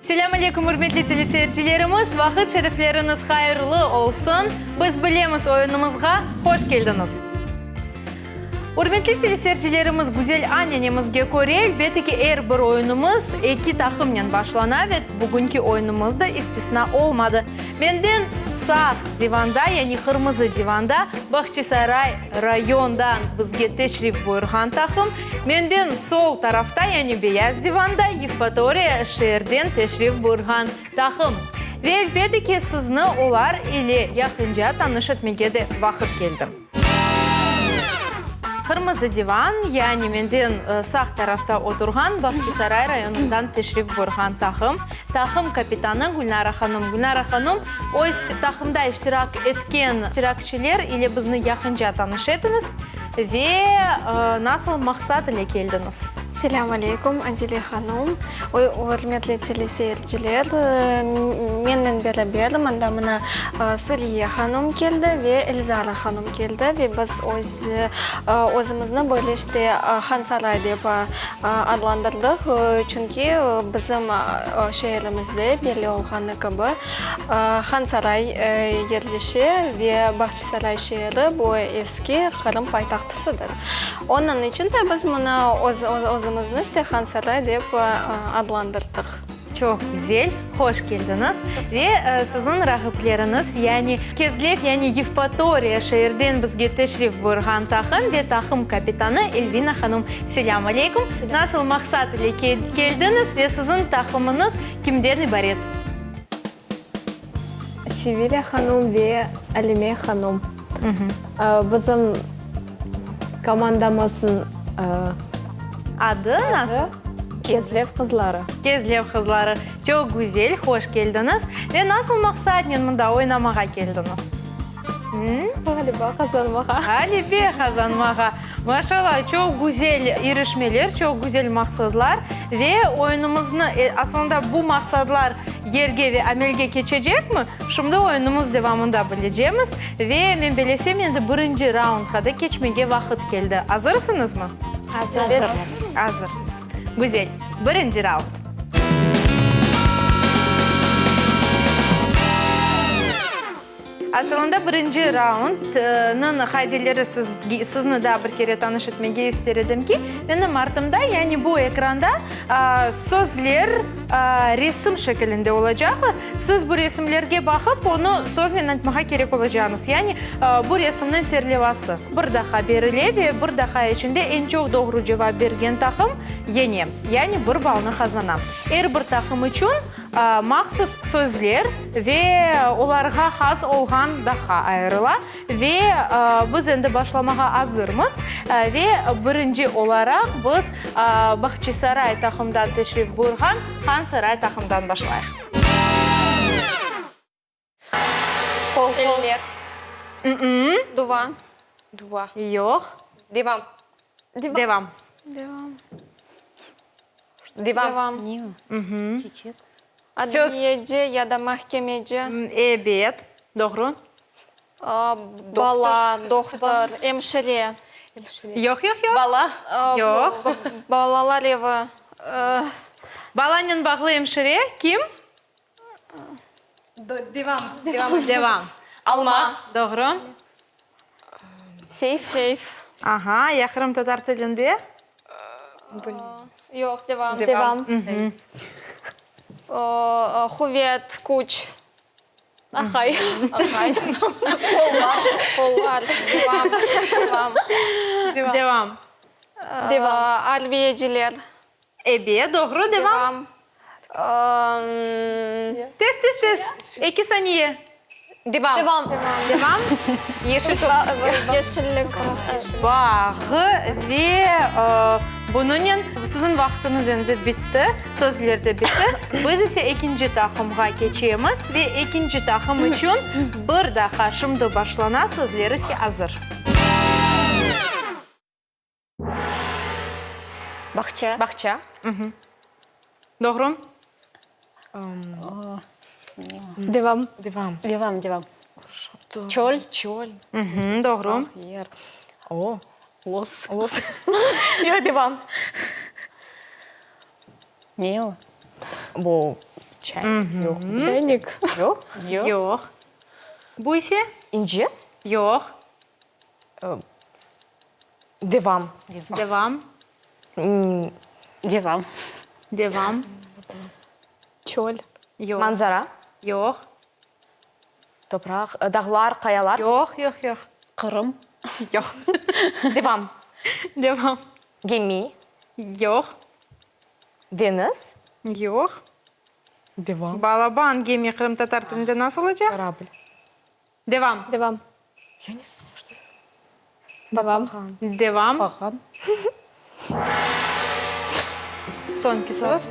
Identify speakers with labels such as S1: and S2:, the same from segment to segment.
S1: Selâm aleyküm, ürmetli teleseyircilerimiz! Vaqıt şerifleriñiz hayırlı olsun! Biz bilemiz oyunımızğa hoş keldiñiz! Ürmetli teleseyircilerimiz, güzel anenemizge köre, elbette ki, er bir oyunımız eki taqımnen başlana ve bugünki oyunımız da istisna olmadı. Menden sağ divanda, yani qırmızı divanda Bahçisaray rayondan bizge teşrif buyurğan taqım, menden sol tarafta, yani beyaz divanda Yevpatoriya şeerden teşrif buyurğan taqım. Ve elbette ki, sizni olar ile yaqınca tanış etmege de vaqıt keldi. Qırmızı divan, yani menden sağ tarafta oturğan Bahçisaray rayonından teşrif buyurğan taqım. Taqım kapitanı Gülnara hanım. Gülnara hanım, öz taqımda iştirak etken iştirakçiler ile bizni yaqınca tanış etiñiz ve nasıl maqsat ile keldiñiz?
S2: Selâm aleyküm, Adile hanım, ürmetli teleseyirciler. Mennen beraber mında mına Suliye hanım keldi ve Elzara hanım keldi ve biz öz özümizni böyle işte Hansaray dep adlandırdıq, çünki bizim şeerimizde belli olğanı kibi Hansaray yerleşe ve Bahçisaray şeeri bu eski Qırım paytahtısıdır. Onıñ içün de biz mına özümizni işte Hansaray dep adlandırdıq.
S1: Çoq güzel, hoş keldiñiz. Ve siziñ raqipleriñiz, yani Kezlev, yani Yevpatoriya şeerden bizge teşrif buyurğan taqım ve taqım kapitanı Elvina hanım. Selâm aleyküm. Nasıl maqsat ile keldiñiz ve siziñ taqımıñız kimden ibaret?
S3: Sevilâ hanım ve Alime hanım. Bizim komandamıznıñ
S1: adı nasıl?
S3: Kezlev qızları.
S1: Kezlev qızları. Çoq güzel, hoş keldiñiz. Ve nasıl maqsadnen mında oynamağa keldiñiz?
S3: Ğaliba qazanmağa.
S1: Ğalibe qazanmağa. Maşallah, çoq güzel irişmeler, çoq güzel maqsadlar. Ve oyunımıznı, aslında bu maqsadlar yerge ve amelge keçecekmi, şimdi oyunımız devamında bilecemiz. Ve men belesem, endi birinci raundqa da keçmege vaqıt keldi. Azırsıñızmı?
S3: Azırmız.
S1: Azırsıñız. Güzel. Birinci raund. Asılında birinci raundnıñ qaideleri sizni daa bir kere tanış etmege ister edim ki, menim artımda, yani bu ekranda sözler resim şekilinde olacaqlar. Siz bu resimlerge baqıp, onı söznen aytmağa kerek olacağıñız. Yani bu resimniñ serlevası bir daha berile ve bir daha içinde eñ çoq doğru cevap bergen taqım yeñe, yani bir balnı qazana. Er bir taqım içün Mahsus sözler ve olarğa has olğan daha ayırıla. Ve biz endi başlamağa azırmız. Ve birinci olaraq biz Bahçisaray taqımdan teşrif buyurğan Hansaray taqımdan başlayıq.
S2: Qol, eller. Duva.
S1: Duva. Yoq.
S4: Devam.
S1: Devam.
S2: Devam.
S4: Devam.
S2: Devam. Adliyeci ya da mahkemeci.
S1: Ebet, doğru.
S2: Bala, dohtor, emşire.
S1: Yoq, yoq, yoq.
S4: Bala.
S1: Yoq.
S2: Balalar evi.
S1: Balanen bağlı emşire kim?
S4: Devam.
S1: Devam.
S4: Alma.
S1: Doğru.
S2: Seyf. Seyf.
S1: Aha, ya qırımtatar tilinde?
S2: Yoq, devam.
S3: Devam.
S2: Quvet, küç.
S3: Aqay.
S2: Aqay.
S4: Qollar.
S2: Qollar. Devam. Devam.
S1: Devam.
S3: Devam.
S2: Arbiyeciler.
S1: Ebet, doğru, devam.
S2: Devam.
S1: Tez, tez, tez. Eki saniye.
S4: Devam.
S3: Devam.
S1: Devam.
S4: Yeşil top.
S2: Yeşillik.
S1: Bağı ve bunıñnen siziñ vaqtıñız endi bitti, sözler de bitti. Biz ise ekinci taqımğa keçemiz ve ekinci taqım içün bir daha şimdi başlana, sözler ise azır.
S4: Bağça. Bağça.
S1: Doğru.
S3: Devam.
S4: Devam.
S5: Devam, devam. Çöl.
S4: Çöl.
S1: Doğru.
S4: Yer. O. Los. Los. Yoq, devam.
S5: Ne o?
S4: Bu. Çay. Yoq. Çaynik. Yoq. Yoq.
S1: Yoq. Bu ise?
S4: İnci.
S1: Yoq.
S4: Devam.
S1: Devam.
S5: Devam.
S1: Devam.
S3: Çöl.
S1: Yoq.
S4: Manzara.
S1: Yoq.
S4: Topraq, dağlar, qayalar.
S1: Yoq, yoq, yoq.
S5: Qırım.
S1: Yoq.
S4: Devam.
S1: Devam.
S4: Gemi.
S1: Yoq.
S4: Deñiz.
S1: Yoq.
S4: Devam.
S1: Balaban gemi qırımtatar tilinde nasıl olacaq?
S4: Korabl.
S1: Devam.
S3: Devam.
S4: Ya ne znаю, что это.
S3: Devam.
S1: Devam.
S5: Baqan.
S1: Soñki söz.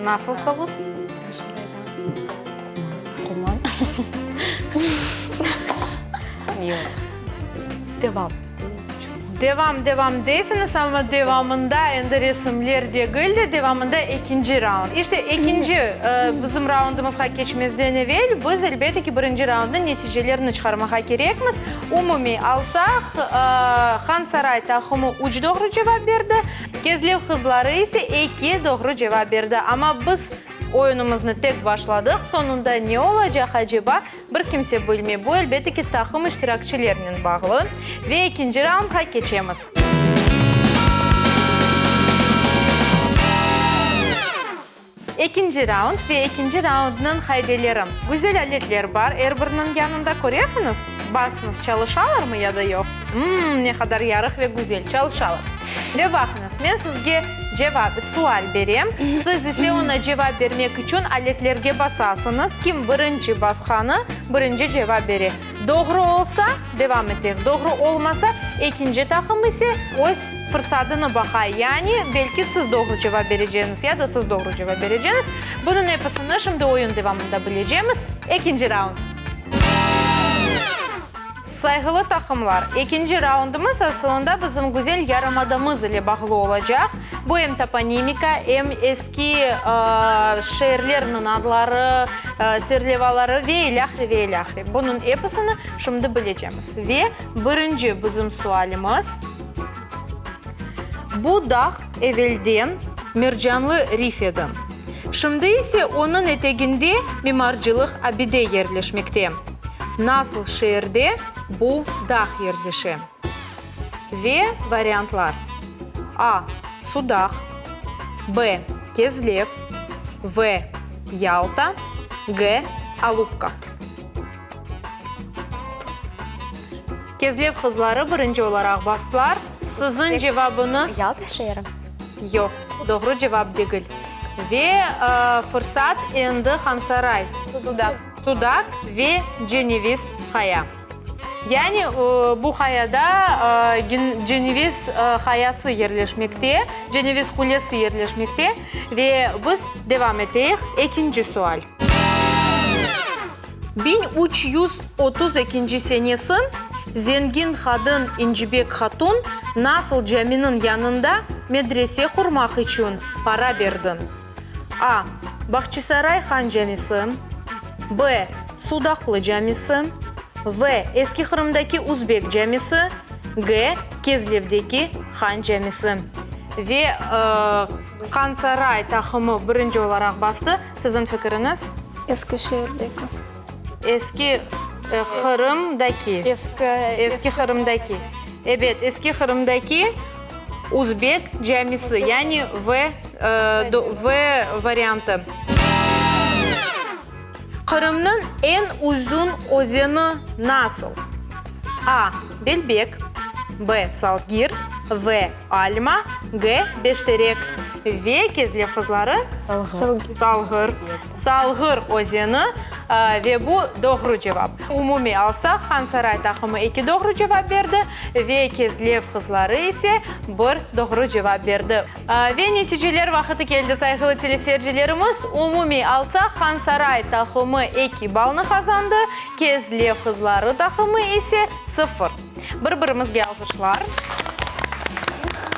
S1: Nasıl sığır?
S5: Quman. Yoq.
S4: Devam.
S1: Devam, devam deysiñiz, amma devamında endi resimler degil de, devamında ekinci raund. İşte, ekinci bizim raundımızğa keçmezden evel, biz, elbette ki, birinci raundnıñ neticelerini çıqarmağa kerekmiz. Umumiy alsaq, Hansaray taqımı üç doğru cevap berdi, Kezlev qızları ise eki doğru cevap berdi. Amma biz oyunımıznı tek başladıq, soñunda ne olacaq, aceba, bir kimse bilmey. Bu, elbette ki, taqım iştirakçilerinen bağlı. Ve ekinci raundğa keçemiz. Ekinci raund ve ekinci raundnıñ qaideleri. Güzel aletler bar, er biriniñ yanında köresiñiz? Basıñız, çalışalarmı ya da yoq? Mmm, ne qadar yarıq ve güzel, çalışalar. Ve baqıñız, men sizge cevap, sual berem, siz ise oña cevap bermek içün aletlerge basasıñız, kim birinci basqanı, birinci cevap bere. Doğru olsa, devam etek, doğru olmasa, ekinci taqım ise öz fırsatını baqa, yani belki siz doğru cevap bereceñiz ya da siz doğru cevap bereceñiz. Bunıñ episini şimdi oyun devamında bilecemiz. Ekinci raund. Sayğılı taqımlar, ekinci raundımız asılında bizim güzel yarımadamız ile bağlı olacaq. Bu em toponimika, em eski şeerlerniñ adları, serlevaları ve ilâhre, ve ilâhre. Bunıñ episini şimdi bilecemiz. Ve birinci bizim sualimiz, Bu dağ evelden mercanlı rif edi. Şimdi ise onıñ eteginde mimarcılıq abide yerleşmekte. Nasıl şeerde bu dağ yerleşe? Ve variantlar, A, Sudaq, B, Kezlev, V, Yalta, G, Alupka. Kezlev qızları birinci olaraq bastılar. Siziñ cevabıñız?
S3: Yalta şeeri.
S1: Yoq, doğru cevap degil. Ve fırsat endi Hansaray.
S3: Sudaq.
S1: Sudaq ve Ceneviz Qaya. Yani bu qayada Ceneviz qayası yerleşmekte, Ceneviz qulesi yerleşmekte. Ve biz devam eteyik. Ekinci sual. 1332 senesi zengin qadın İncibek Hatun nasıl caminiñ yanında medrese qurmaq içün para berdi? A. Bahçisaray Han camisi, B. Sudaqlı camisi, V. Eski Qırımdaki Uzbek camisi, G. Kezlevdeki Han camisi. Ve Hansaray taqımı birinci olaraq bastı. Siziñ fikiriñiz?
S2: Eski şeerdeki.
S1: Eski Qırımdaki.
S3: Eski.
S1: Eski Qırımdaki. Ebet, Eski Qırımdaki Uzbek camisi, yani V, V variantı. Qırımnıñ eñ uzun özeni nasıl? A, Belbek, B, Salgir, V, Alma, G, Beşterek. Ve Kezlev qızları?
S4: Salğır.
S1: Salğır. Salğır özeni ve bu doğru cevap. Umumiy alsaq, Hansaray taqımı eki doğru cevap berdi ve Kezlev qızları ise bir doğru cevap berdi. Ve neticeler vaqıtı keldi, sayğılı teleseyircilerimiz. Umumiy alsaq, Hansaray taqımı eki ballnı qazandı, Kezlev qızları taqımı ise sıfır. Bir-birimizge alğışlar.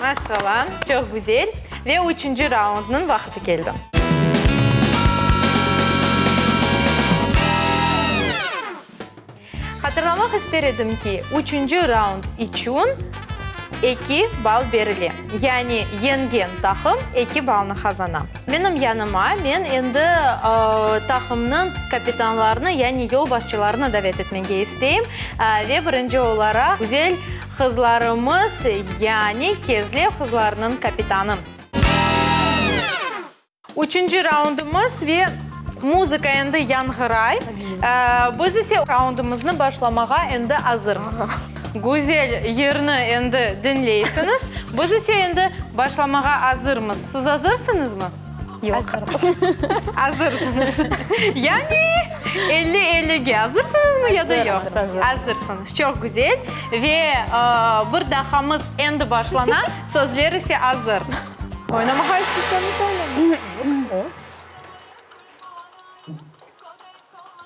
S1: Maşallah, çoq güzel. Ve üçünci raundnıñ vaqıtı keldi. Hatırlamaq ister edim ki, üçünci raund içün. Eki bal berile. Yani yeñgen taqım eki balnı qazana. Menim yanıma men endi taqımnıñ kapitanlarını, yani yolbaşçılarını davet etmege isteyim. Ve birinci olaraq güzel qızlarımız, yani Kezlev qızlarınıñ kapitanı. Üçünci raundımız ve muzıka endi yañğıray. Biz ise raundımıznı başlamağa endi azırmız. Güzel yırnı endi diñleysiñiz. Biz ise endi başlamağa azırmız. Siz azırsıñızmı?
S4: Yoq.
S1: Azırsıñız. Yani elli ellige azırsıñızmı ya da yoq?
S4: Azırmız.
S1: Azırsıñız. Çoq güzel. Ve bir dahamız endi başlana, sözler ise azır. Oynamağa isteseñiz, oynañ.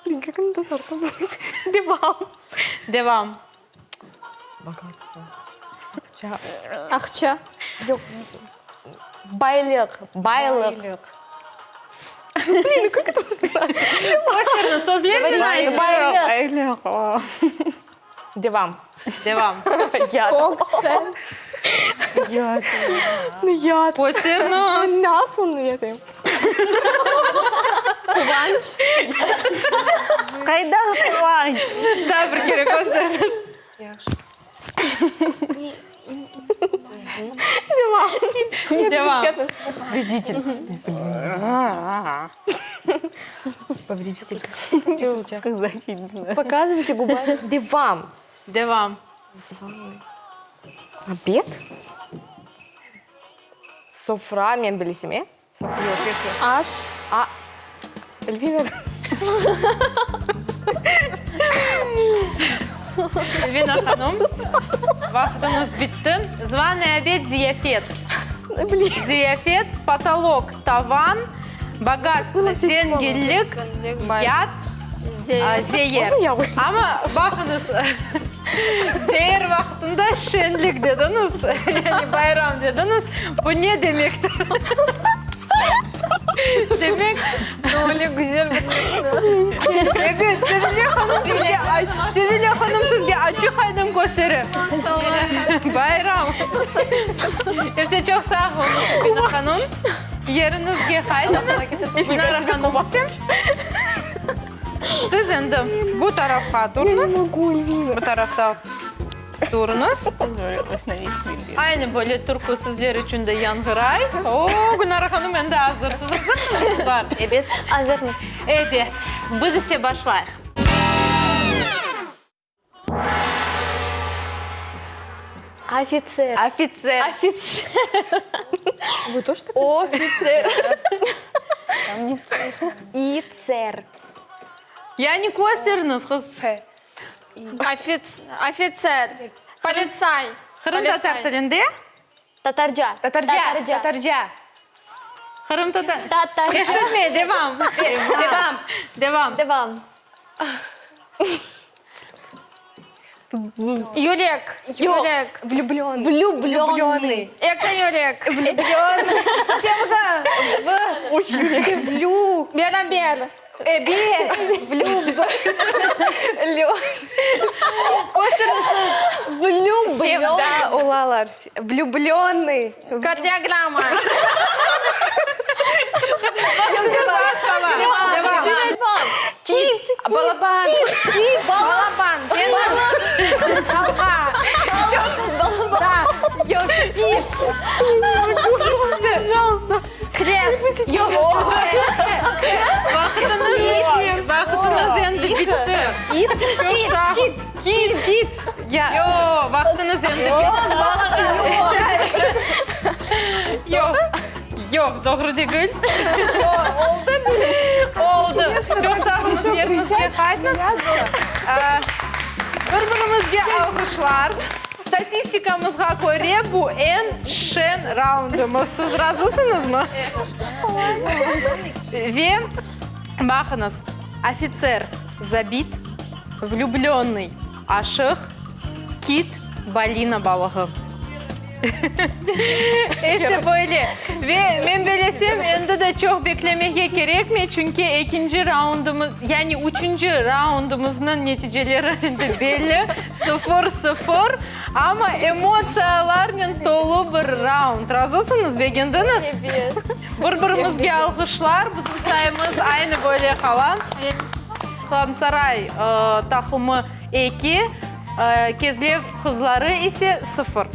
S4: Blin, kak na tatarskom будет? Devam.
S1: Devam.
S4: Bogatstvo.
S3: Aqça.
S4: Yoq. Baylıq. Baylıq. Blin, kak eto
S1: Kösteriñiz, sözlernen aytıñ.
S4: Baylıq. Devam.
S1: Devam.
S3: Kökse.
S4: Ya.
S1: Kösteriñiz.
S4: Nasıl yapayım?
S3: Quvanç.
S5: Qayda quvanç?
S1: Daa bir kere kösteriñiz.
S4: Devam.
S1: Devam.
S4: Победитель. Победитель.
S3: Показывайте губами.
S4: Devam.
S1: Devam.
S4: Обед? Sofra men bilesem, e?
S1: Yoq, yoq, yoq.
S3: Aş.
S4: A. Elvina.
S1: Elvina hanım, vaqtıñız bitti. Zvanıy obed, ziyafet. Ziyafet, potolok, tavan, bogatstvo, zenginlik, yat, zeer. Amma baqıñız, zeer vaqtında şenlik dediñiz, yani bayram dediñiz. Bu ne demektir? Demek,
S2: Öyle güzel bir
S1: Ebet, Sevilya hanım sizge, Sevilya hanım sizge açıq-aydın köstere. Bayram. İşte, çoq sağ oluñ, Gülnara hanım. Yeriñizge qaytıñız. Gülnara hanım, siz endi bu tarafqa turıñız. Bu tarafta turıñız. Aynı böyle türkü sizler içün de yañğıray. O, Gülnara hanım endi azır. Siz azırsıñızmı, qızlar?
S3: Ebet, azırmız.
S1: Ebet. Biz ise başlayıq.
S3: Ofitser.
S1: Ofitser.
S3: Ofitser.
S4: Вы тоже так
S1: Ofitser.
S5: Там не слышно.
S3: Итсер.
S1: Yani kösteriñiz, qız.
S2: Ofitser. Politsay.
S1: Qırımtatar tilinde?
S3: Tatarca.
S4: Tatarca. Tatarca.
S1: Qırımtatar.
S3: Tatarca.
S1: Eşitmey, devam.
S4: Devam.
S1: Devam.
S3: Devam.
S2: Yürek. Yürek.
S4: Влюблённый.
S3: Влюблённый.
S2: Eki yürek.
S3: Sevgi.
S4: Üç yürek. Влю.
S2: Beraber.
S4: Влюб. Лё.
S3: Влюблённый.
S4: Sevda olalar. Влюблённый.
S2: Kardiogramma.
S1: Devam.
S4: Kit. Balaban.
S2: Balaban. Deñiz. Dalğa. Da.
S4: Yoq, kit. Пожалуйста.
S2: Krest.
S4: Yoq.
S1: Vaqıtıñız, vaqıtıñız endi bitti.
S4: Kit.
S1: Çoq sağ
S4: Kit. Kit. Kit. Ya.
S1: Yoq, vaqtıñız endi bitti. Yoq. Yoq, doğru degil. Oldı. Çoq sağ oluñız, yeriñizge qaytıñız. Bir-birimizge alğışlar. Statistikamızğa köre, bu eñ şeñ raundımız. Siz razısıñızmı? Ve baqıñız, ofitser, zabit, vlüblönnıy, aşıq, kit, balina balığı. İşte böyle. Ve men belesem, endi de çoq beklemege kerekmey, çünki ekinci raundımız, yani üçünci raundımıznıñ neticeleri endi belli, sıfır, sıfır. Amma emotsiyalarnen tolu bir raund. Razısıñız, begendiñiz?
S3: Ebet.
S1: Bir-birimizge alğışlar, bizim sayımız aynı böyle qala. Hansaray taqımı eki, Kezlev qızları ise sıfır.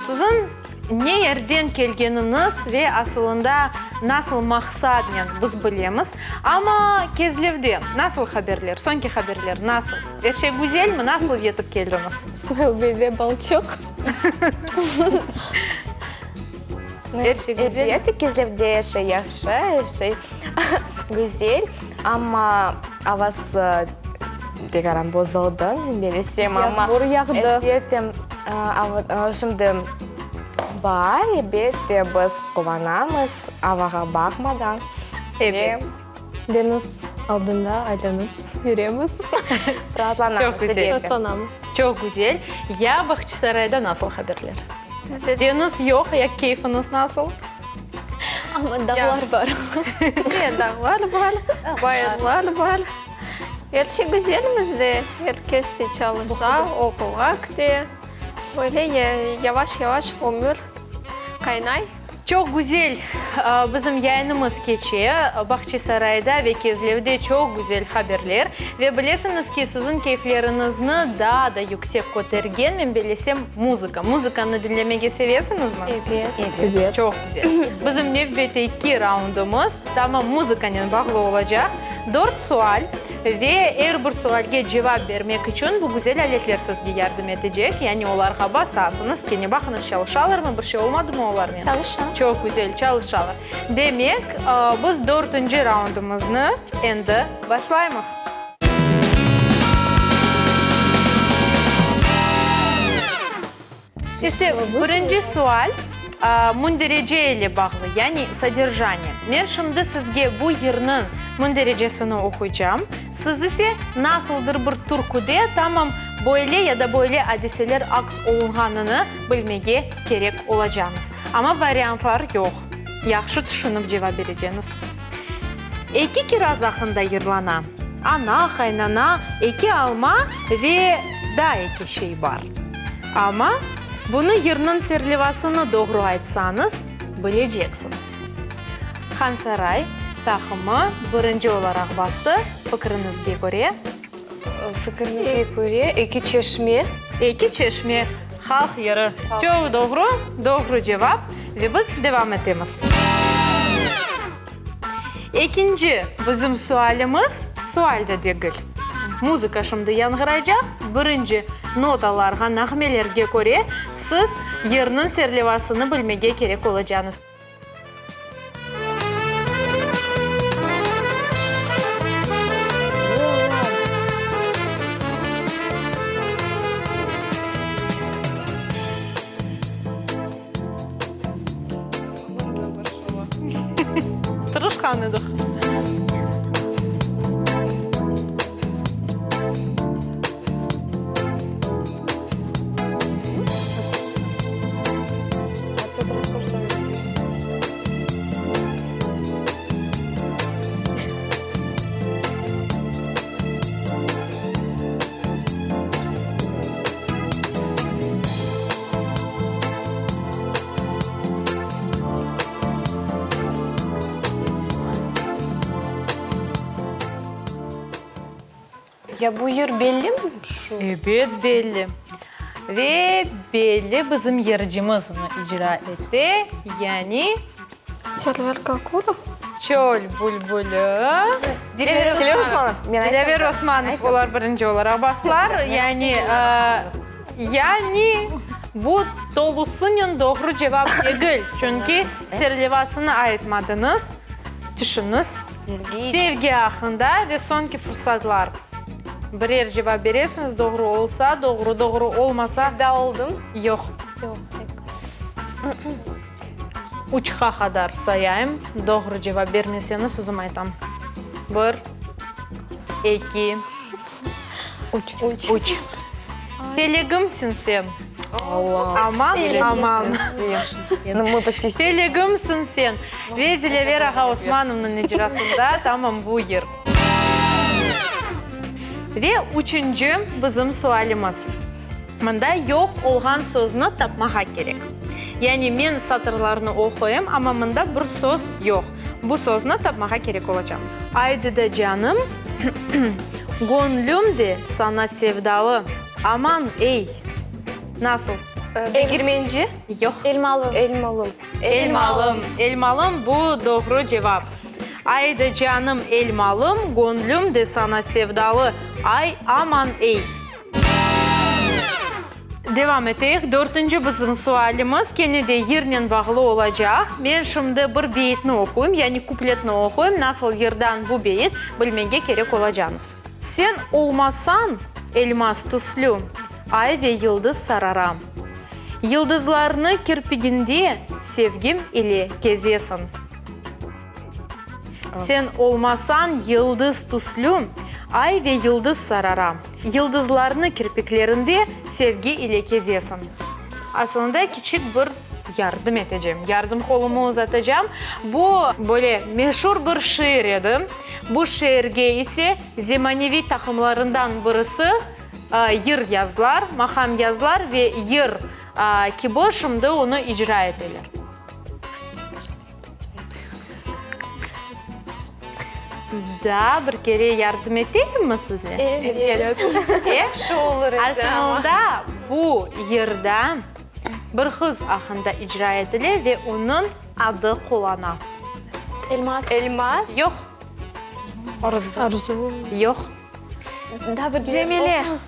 S1: Siziñ ne yerden kelgeniñiz ve asılında nasıl maqsadnen biz bilemiz. Amma Kezlevde nasıl haberler, soñki haberler nasıl? Er şey güzelmi? Nasıl yetip keldiñiz?
S2: İsmail beyde balçıq.
S1: Er şey güzel.
S4: Elbette, Kezlevde er şey yahşı, er şey güzel, amma avası tekaran bozuldı, men belesem, amma
S3: Yağmur yağdı.
S4: Elbette, ava şimdi baar, elbette, biz quvanamız avağa baqmadan.
S1: Ebet.
S2: Deñiz aldında aylanıp yüremiz.
S4: Raatlanamız,
S1: Çoq güzel.
S4: elbette.
S2: Raatlanamız.
S1: Çoq güzel. Ya Bağçasarayda nasıl haberler?
S2: Bizde
S1: Deñiz yoq, ya keyfiñiz nasıl?
S3: Amma dağlar bar.
S2: Ne dağlar bar, bayırlar bar. Er şey güzel bizde. Er kes de çalışa, oquğa kite. Böyle yavaş-yavaş ömür qaynay.
S1: Çoq güzel bizim yayınımız keçe. Bağçasarayda ve Kezlevde çoq güzel haberler. Ve bilesiñiz ki, siziñ keyfleriñizni daa da yüksek kötergen, men bellesem, muzıka. Muzıkanı diñlemege sevesiñizmi?
S2: Ebet.
S1: Ebet. Çoq güzel. Bizim nevbetteki raundımız tamam muzıkanen bağlı olacaq. Dört sual ve er bir sualge cevap bermek içün bu güzel aletler sizge yardım etecek. Yani olarğa basasıñız, kene baqıñız, çalışalarmı, bir şey olmadımı olarnen?
S3: Çalışa.
S1: Çoq güzel, çalışalar. Demek, biz dörtünci raundımıznı endi başlaymız. İşte, birinci sual münderece ile bağlı, yani soderjaniye. Men şimdi sizge bu yırnıñ münderecesini oquycam, siz ise nasıldır bir türküde tamam böyle ya da böyle adiseler aks olunğanını bilmege kerek olacağıñız. Amma variantlar yoq. Yahşı tüşünip cevap bereceñiz. Eki kiraz aqqında yırlana. Ana, qaynana, eki alma ve daa eki şey bar. Amma bunı yırnıñ serlevasını doğru aytsañız, bileceksiñiz. Hansaray taqımı birinci olaraq bastı, fikriñizge köre?
S4: Fikrimizge köre, eki çeşme.
S1: Eki çeşme, halq yırı. Çoq doğru, doğru cevap. Ve biz devam etemiz. Ekinci bizim sualimiz, sual da degil. Muzıka şimdi yañğıraycaq. Birinci notalarğa, nağmelerge köre siz yırnıñ serlevasını bilmege kerek olacağıñız. Tırışqan edik.
S4: Ya bu yır bellimi şu?
S1: Ebet belli. Ve belli bizim yırcımız onı icra ete, yani.
S2: Server Kakurov?
S1: Çöl bülbülü.
S4: Dilâver Osmanov.
S1: Dilâver Osmanov, olar birinci olaraq bastılar. Yani, yani bu tolusınen doğru cevap degil, çünki serlevasını aytmadıñız. Tüşüñiz. Sevgi aqqında ve soñki fursatlar. Birer cevap beresiñiz, doğru olsa, doğru, doğru olmasa.
S4: Sevda oldım.
S1: Yoq.
S2: Yoq,
S1: Uçqa qadar sayayım. Doğru cevap bermeseñiz, özüm aytam. Bir, eki,
S2: Üç.
S1: Üç. Felegimsiñ sen. Aman, aman. Felegimsiñ sen. Ve Dilâver ağa Osmanovnıñ icrasında tamam bu yır. Ve üçünci bizim sualimiz. Mında yoq olğan sözni tapmağa kerek. Yani men satırlarnı oquyım, amma mında bir söz yoq. Bu sözni tapmağa kerek olacamız. Aydı da canım, göñlüm de saña sevdalı. Aman, ey! Nasıl?
S4: Degirmenci?
S1: Yoq.
S3: Elmalım.
S4: Elmalım.
S1: Elmalım. Elmalım, bu doğru cevap. Aydı canım, elmalım, göñlüm de saña sevdalı. Ay, aman, ey! Devam eteyik. Dörtünci bizim sualimiz kene de yırnen bağlı olacaq. Men şimdi bir beyitni oquyım, yani kupletni oquyım. Nasıl yırdan bu beyit, bilmege kerek olacañız. Sen olmasañ, elmaz tüslü, ay ve yıldız sarara. Yıldızlarnı kirpiginde sevgim ile kezesiñ. Sen olmasañ, yıldız tüslü, ay ve yıldız sarara. Yıldızlarnı kirpiklerinde sevgi ile kezesiñ. Asılında kiçik bir yardım etecem, yardım qolumı uzatacam. Bu, böyle meşur bir şiir edi. Bu şiirge ise zemaneviy taqımlarından birisi yır yazdılar, maqam yazdılar ve yır kibi şimdi onı icra eteler. Daa bir kere yardım eteyimmi size?
S3: Evet.
S4: Yahşı olur edi amma.
S1: Asılında bu yırda bir qız aqqında icra etile ve onıñ adı qullana.
S3: Elmaz.
S4: Elmaz.
S1: Yoq.
S4: Arzu.
S3: Arzu.
S1: Yoq.
S3: Daa bir kere
S2: Cemile.
S3: oquñız.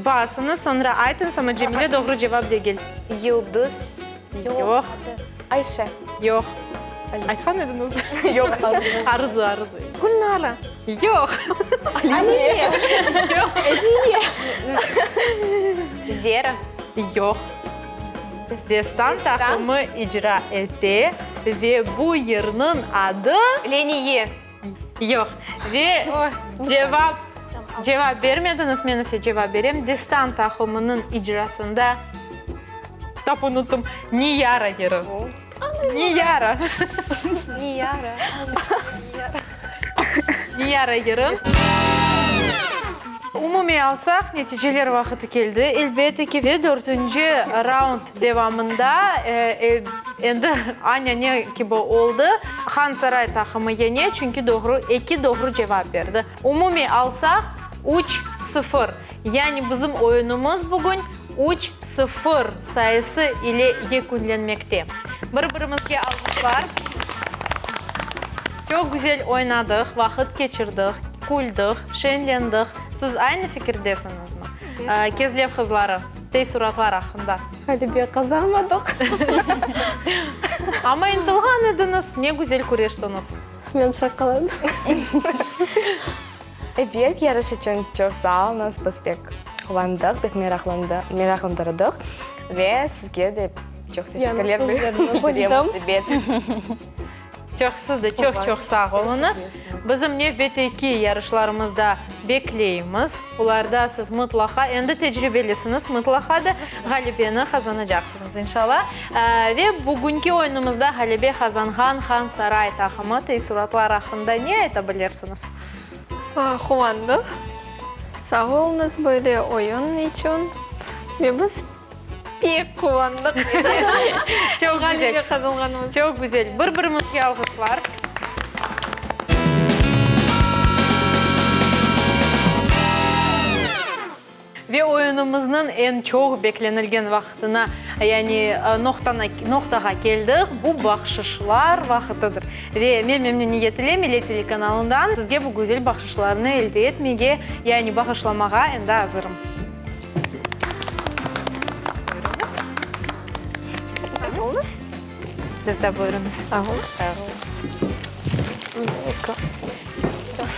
S1: Basıñız, soñra aytıñız, amma Cemile doğru cevap degil.
S4: Yıldız.
S1: Yoq.
S4: Ayşe.
S1: Yoq. Aytqan ediñiz.
S4: Yoq.
S1: Arzu, Arzu.
S2: Gülnara.
S1: Yoq.
S3: Aliye.
S1: Yoq.
S3: Ediye.
S4: Zera.
S1: Yoq. Destan taqımı icra ete ve bu yırnıñ adı...
S4: Leniye.
S1: Yoq. Ve cevap, cevap bermediñiz, men ise cevap berem. Destan taqımınıñ icrasında, tap unuttım, Niyara yırı. Niyara.
S3: Niyara.
S1: Niyara yırı. Umumiy alsaq, neticeler vaqıtı keldi, elbette ki, ve dörtünci raund devamında endi anane kibi oldı, Han-Saray taqımı yeñe, çünki doğru eki doğru cevap berdi. Umumiy alsaq, üç, sıfır. Yani bizim oyunımız bugün üç, sıfır sayısı ile yekünlenmekte. Bir-birimizge alğışlar. Çoq güzel oynadıq, vaqıt keçirdik, küldik, şeñlendik. Siz aynı fikirdesiñizmi? Kezlev qızları, teessuratlar aqqında.
S2: Ğalebe qazanmadıq.
S1: Amma ıntılğan ediñiz, ne güzel küreştiñiz.
S2: Men şaqaladım.
S4: Ebet, yarış içün çoq sağ oluñız, biz pek quvandıq, pek meraqlandırdıq ve sizge de çoq teşekkürler bildiremiz, ebet.
S1: Çoq, siz de çoq-çoq sağ oluñız. Bizim nevbetteki yarışlarımızda bekleymiz. Olarda siz mıtlaqa, endi tecribelisiñiz, mıtlaqa da ğalebeni qazanacaqsıñız, inşalla. Ve bugünki oyunımızda ğalebe qazanğan Han Saray taqımı teessuratlar aqqında ne ayta bilirsiñiz?
S2: Quvandıq. Sağ oluñız böyle oyun içün. Ve biz pek quvandıq.
S1: Çoq güzel.
S2: Ğalebe qazanğanımız.
S1: Çoq güzel. Bir-birimizge alğışlar. Ve oyunımıznıñ eñ çoq beklenilgen vaqtına, yani noqtağa keldik, bu bahşışlar vaqıtıdır. Ve men memnüniyet ile Millet telekanalından sizge bu güzel bahşışlarnı elde etmege, yani bağışlamağa endi azırım. Buyurıñız.
S2: Sağ oluñız.
S1: Siz de buyurıñız.
S2: Sağ oluñız.
S1: Sağ oluñız.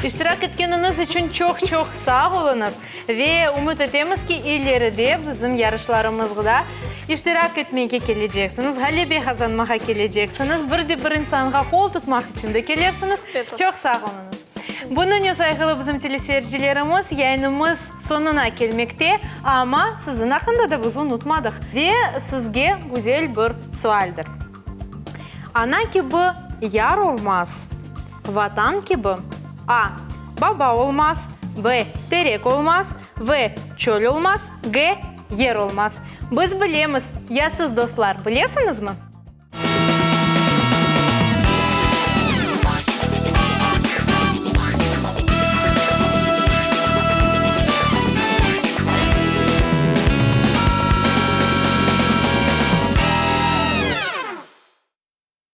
S1: İştirak etkeniñiz içün çoq-çoq sağ oluñız ve ümüt etemiz ki, ileride bizim yarışlarımızda iştirak etmege keleceksiñiz, ğalebe qazanmağa keleceksiñiz, bir de bir insanğa qol tutmaq içün de kelersiñiz. Çoq sağ oluñız. Bunıñnen, sayğılı bizim teleseyircilerimiz, yayınımız soñuna kelmekte, amma siziñ aqqında da biz unutmadıq ve sizge güzel bir sualdir. Ana kibi yar olmaz, Vatan kibi, A, baba olmaz, B, terek olmaz, V, çöl olmaz, G, yer olmaz. Biz bilemiz, ya siz, dostlar, bilesiñizmi?